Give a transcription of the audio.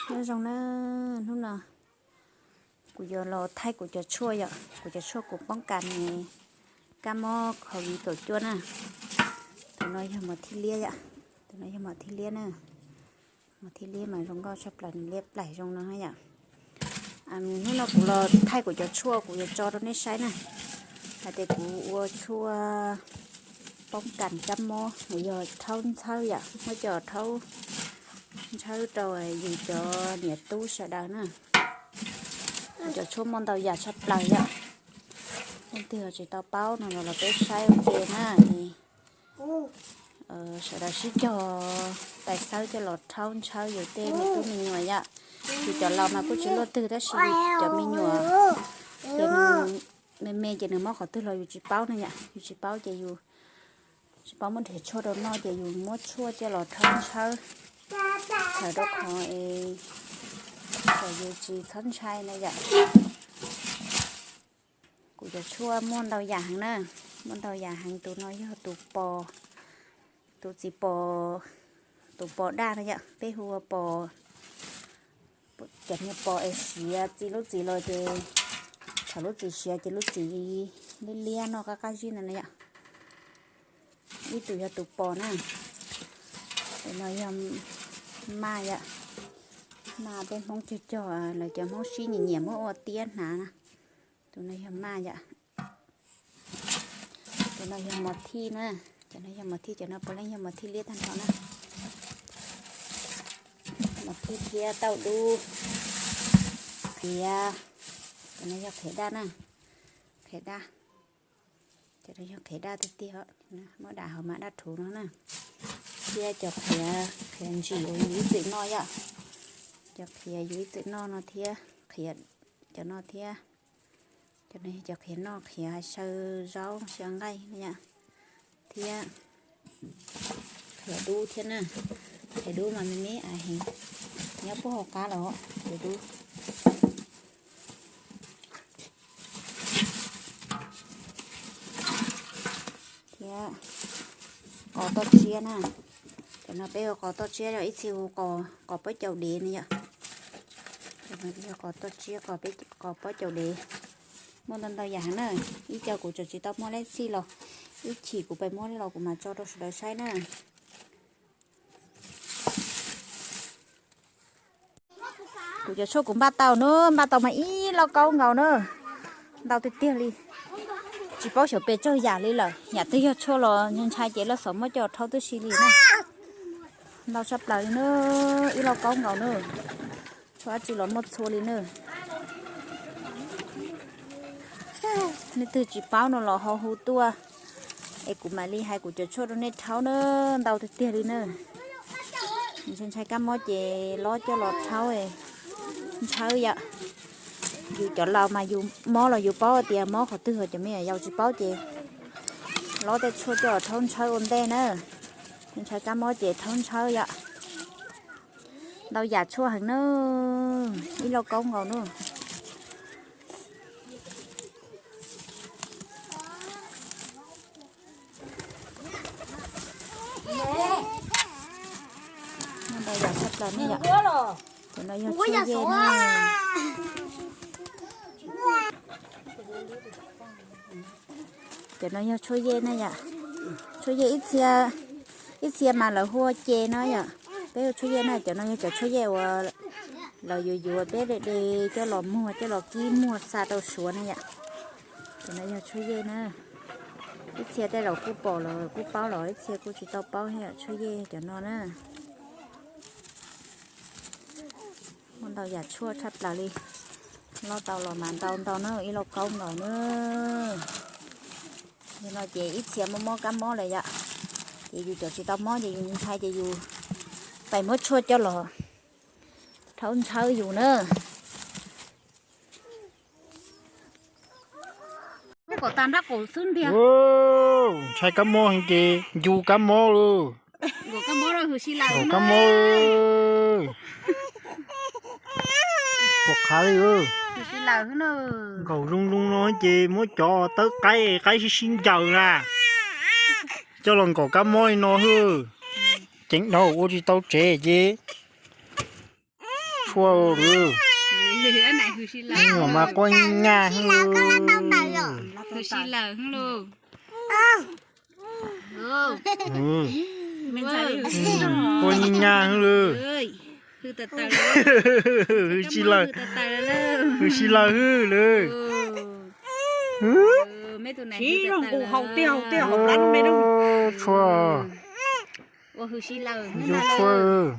Nyob zoo na, hnub no kuv yuav los thaij kuv cov tshuaj yom, kuv cov tshuaj kuv poob kas ne, kab mob COVID kaum cuaj na. Tus no yog mos thib liab yom, tus no yog mos thib liab na. Mos thib liab mas zoo nkauj tshaj plaws, nws liab plaim zoo no yom. Hnub no kuv los thaij kuv cov tshuaj kuv yuav tso rau nej saib na. Hais tias kuv ua tshuaj poob kas kab mob, nws yog rhaub ntxhawb yom, muab coj rhaub ntxhawb rau yus cov niam tub sawv daws na. Kuv cov tshuaj muaj ntau yam tshaj plaws yom. Leej twg tsis tau paub no los peb saib ua ke na. Sawv daws sib cog tais xawb coj los rhaub ntxhawb yus tej me tub me nyuam yom. Yus cov laus mas kuj tsis luaj twg tab sis yus cov me nyuam ces nws me me ces nws mob qhov twg los yus tsis paub na yom. Yus tsis paub ces yus tsis paub muab nrhiav tshuaj rau noj ces yus muab tshuaj coj los rhaub ntxhawb, thaum rau qhov es kom yus tsis txhob ntshai na yom. Kuv cov tshuaj muaj ntau yam heev na, muaj ntau yam heev. Tus no yog tus pos, tus txiv pos, tus pos daj na yom, peb hu ua pos, cov niag pos es siav txi lub txiv los ces thaum lub txiv siav ces lub txiv liab liab noj qab qab zib ntawd na yom. Ib tug yog tus pos na, tus no yog maj yom, maj peb Hmoob cog cog, lawv cov Hmoob sib nyiam nyiam muab ua tiab hnav na. Tus no yog maj yom. Tus no yog mos thij na, cov no yog mos thij, cov no puav leej yog mos thij liab tag nrho na. Mos thij thiab tauj dub, qhiav, cov no yog qhiav daj na, qhiav daj. Cov no yog qhiav daj tiag tiag, muab dam hauv mas daj rhuv no na. Thiab cov qhiav, qhiav ntsim uas yus ib txwm noj yom, cov qhiav yus ib txwm noj no thiab, qhiav cov no thiab. Cov no yog cov qhiav noj, qhiav xyaw zaub xyaw nqaij na yom, thiab qhiav dub thiab na. Qhiav dub mas me me heev, nyob puag hauv qab los qhiav dub. Thiab qos toj tsiab na, cov no peb hu qos toj tsiab, ib txhia hu qos pob caus dev na yom. Yog qos toj tsiab, qos pob caus dev, muaj ntau ntau yam heev na. Ib co kuv tseem tsis tau muab lej txhij los, ib chim kuv pais muab los kuv mam tso rau sawv daws saib na. Kuv cov tshuaj kuv npaj tau na, npaj tau mas ib lauj kaub nkaus na, ntau tiag tiag li. Tsis paub xyov pes tsawg yam li lawm, yam twg yog tshuaj los ntshai ces laj xov muab coj rhaub tib si li na. Ntau tshaj plaws li na, ib lauj kaub nkaus na, tshuaj dab tsi los muaj txhua li na. Nej twg tsis paub no los ho hu tuaj es kuv mam li hais kuv cov tshuaj rau nej rhaub na, ntau tiag tiag li na. Ntshai ntshai kab mob ces lob coj los rhaub ntxhawb yom. Yus cov laus mas yus mob los yus paub tias mob qhov twg, cov me nyuam yaus tsis paub ces lob tej tshuaj coj los rhaub ntxhawb ua ntej na. Ntshai kab mob ces rhaub ntxhawb yom. Ntau yam tshuaj heev na, ib lauj kaub nkaus na. Ntau yam tshaj plaws ne yom. Cov no yog tshuaj yej na. Cov no yog tshuaj yej na yom. Tshuaj yej ib txhia, ib txhia mas lawv hu ua ces no yom. Peb hu tshuaj yej na, cov no yog cov tshuaj yej uas lawv yuav yuav peb de de coj los muag, coj los kib muag xa rau Suav na yom. Cov no yog tshuaj yej na. Ib txhia tej zaum kuj pom los kuj paub los ib txhia kuj tsis tau paub thiab, tshuaj yej cov no na. Muaj ntau yam tshuaj tshaj plaws li. Lob tau los mas ntau ntau na, ib lauj kaub nkaus na. Yog no ces ib txhia mob mob kab mob lawm yom, ces yus cov tsis tau mob ces yus ntshai ces yus pais muab tshuaj coj los rhaub ntxhawb yus na. Kom tas nrab qaum xwb ntiag. Ntshai kab mob heev ces ncu kab mob lawm. Nkaum kab mob lawm, hwm si lawm. Nkaum kab mob lawm. Puas qhav li. Hwm si lawm na. Nkaum zoo zoo no ces muab cov tawb qaib, qaib sib sib ncaws na, coj los nkaum kab mob li no xwb. Ceev dhau ua tsis tau tsev ces Tshua, mas quaj nyaj hwj lawm. Hwj si lawm hwj lawm. Quaj nyaj hwj lawm. Hwj si lawm, hwj si lawm hwj lawm. Tshua, tshua.